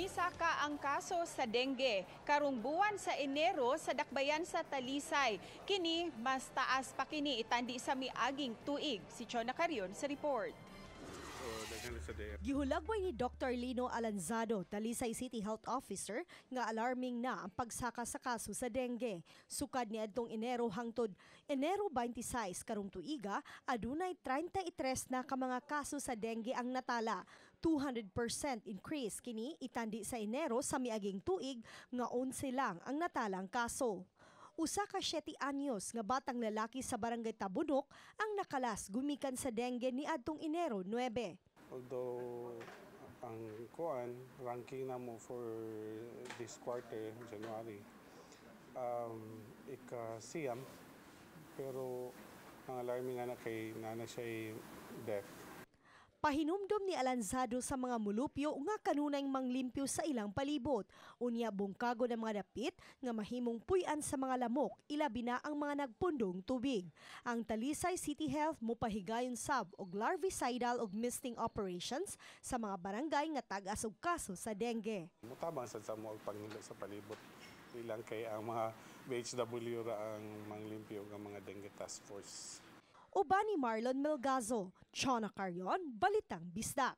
Misaka ang kaso sa dengue karong buwan sa Enero sa dakbayan sa Talisay. Kini mas taas pa kini itandi sa miaging tuig. Si Chona Carion sa report. Gihulagway ni Dr. Lino Alanzado, Talisay City Health Officer, nga alarming na ang pagsaka sa kaso sa dengue. Sukad ni adtong Enero hangtod Enero 26 karong tuiga, adunay 33 na ka mga kaso sa dengue ang natala. 200% increase kini itandi sa Enero sa miaging tuig nga 11 lang ang natalang kaso. Usa ka 7 anyos nga batang lalaki sa Barangay Tabunok ang nakalas gumikan sa dengue ni adtong Enero 9. Although ang kuan ranking namo for this quarter, January, ika-siyam, pero ang alarming nga na kay naa na siya death. Pahinumdom ni Alanzado sa mga mulupyo nga kanunay manglimpyo sa ilang palibot. Unya bungkago ng mga dapit nga mahimong puy-an sa mga lamok, ilabi na ang mga nagpundong tubig. Ang Talisay City Health mopahigayon sab og larvicidal og misting operations sa mga barangay nga tag-as og kaso sa dengue. Mutabang sad sa mo og panghilo sa palibot. Ilang kay ang mga BHW ra ang manglimpyo ug ang mga dengue task force. Uban ni Marlon Melgazo, Chona Carion, Balitang Bisdak.